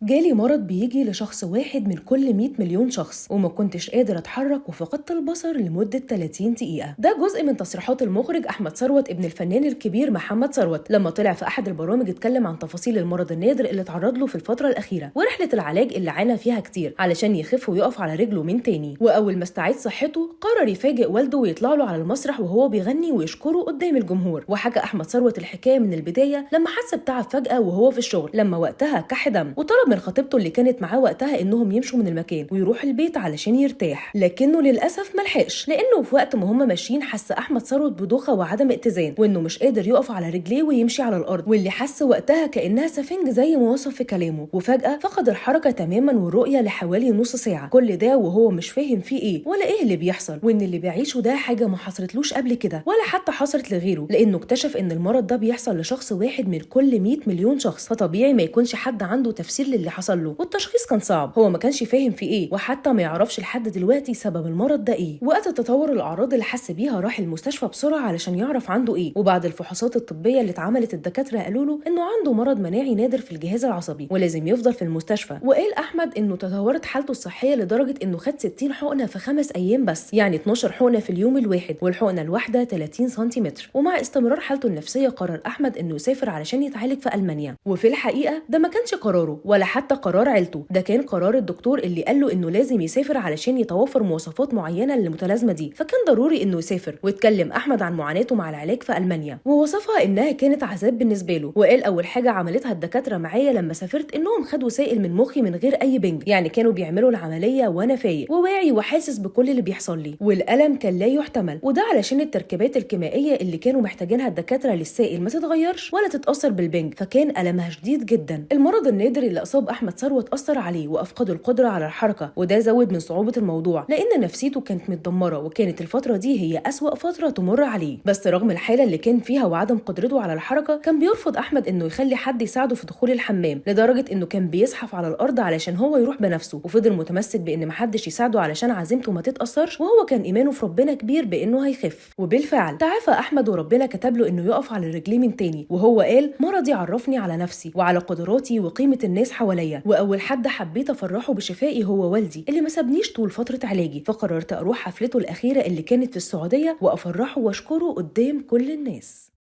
جالي مرض بيجي لشخص واحد من كل 100 مليون شخص، وما كنتش قادر اتحرك وفقدت البصر لمدة 30 دقيقة. ده جزء من تصريحات المخرج احمد ثروت ابن الفنان الكبير محمد ثروت لما طلع في احد البرامج اتكلم عن تفاصيل المرض النادر اللي اتعرض له في الفترة الأخيرة ورحلة العلاج اللي عانى فيها كتير علشان يخف ويقف على رجله من تاني. واول ما استعيد صحته قرر يفاجئ والده ويطلع له على المسرح وهو بيغني ويشكره قدام الجمهور. وحكى احمد ثروت الحكاية من البداية لما حس بتعب فجأة وهو في الشغل لما وقتها كح دم، وطلب من خطيبته اللي كانت معاه وقتها انهم يمشوا من المكان ويروح البيت علشان يرتاح، لكنه للاسف ملحقش لانه في وقت ما هم ماشيين حس احمد ثروت بدوخه وعدم اتزان وانه مش قادر يقف على رجليه ويمشي على الارض، واللي حس وقتها كانها سفنج زي ما وصف في كلامه. وفجاة فقد الحركة تماما والرؤية لحوالي نص ساعة، كل ده وهو مش فاهم فيه ايه ولا ايه اللي بيحصل، وان اللي بيعيشه ده حاجة ما حصلتلوش قبل كده ولا حتى حصلت لغيره، لانه اكتشف ان المرض ده بيحصل لشخص واحد من كل 100 مليون شخص، فطبيعي ما يكونش حد عنده تفسير للي حصل له. والتشخيص كان صعب، هو ما كانش فاهم في ايه وحتى ما يعرفش لحد دلوقتي سبب المرض ده ايه. وقت تطور الاعراض اللي حس بيها راح المستشفى بسرعة علشان يعرف عنده ايه، وبعد الفحوصات الطبية اللي اتعملت الدكاترة قالوا له انه عنده مرض مناعي نادر في الجهاز العصبي ولازم يفضل في المستشفى. وقال احمد انه تطورت حالته الصحية لدرجة انه خد 60 حقنه في 5 ايام بس، يعني 12 حقنه في اليوم الواحد، والحقنه الواحدة 30 سنتيمتر. ومع استمرار حالته النفسية قرر احمد انه يسافر علشان يتعالج في المانيا. وفي الحقيقة ده ما كانش قراره ولا حتى قرار عيلته، ده كان قرار الدكتور اللي قال له انه لازم يسافر علشان يتوفر مواصفات معينة للمتلازمه دي، فكان ضروري انه يسافر. واتكلم احمد عن معاناته مع العلاج في المانيا ووصفها انها كانت عذاب بالنسبة له، وقال اول حاجة عملتها الدكاترة معايا لما سافرت انهم خدوا سائل من مخي من غير اي بنج، يعني كانوا بيعملوا العملية وانا فايق وواعي وحاسس بكل اللي بيحصل لي، والالم كان لا يحتمل، وده علشان التركيبات الكيميائية اللي كانوا محتاجينها الدكاترة للسائل ما تتغيرش ولا تتاثر بالبنج، فكان المها شديد جدا. المرض النادر اللي اصاب احمد ثروت اثر عليه وافقده القدرة على الحركة، وده زود من صعوبة الموضوع لان نفسيته كانت متدمره، وكانت الفترة دي هي اسوأ فترة تمر عليه. بس رغم الحالة اللي كان فيها وعدم قدرته على الحركة كان بيرفض احمد انه يخلي حد يساعده في دخول الحمام، لدرجة انه كان بيزحف على الارض علشان هو يروح بنفسه، وفضل متمسك بان محدش يساعده علشان عزيمته ما تتاثرش، وهو كان ايمانه في ربنا كبير بانه هيخف. وبالفعل تعافى احمد وربنا كتب له انه يقف على رجليه من تاني، وهو قال مرضي عرفني على نفسي وعلى قدراتي وقيمه الناس حواليا، واول حد حبيت افرحه بشفائي هو والدي اللي ما سابنيش طول فترة علاجي، فقررت اروح حفلته الاخيرة اللي كانت في السعودية وافرحه واشكره قدام كل الناس.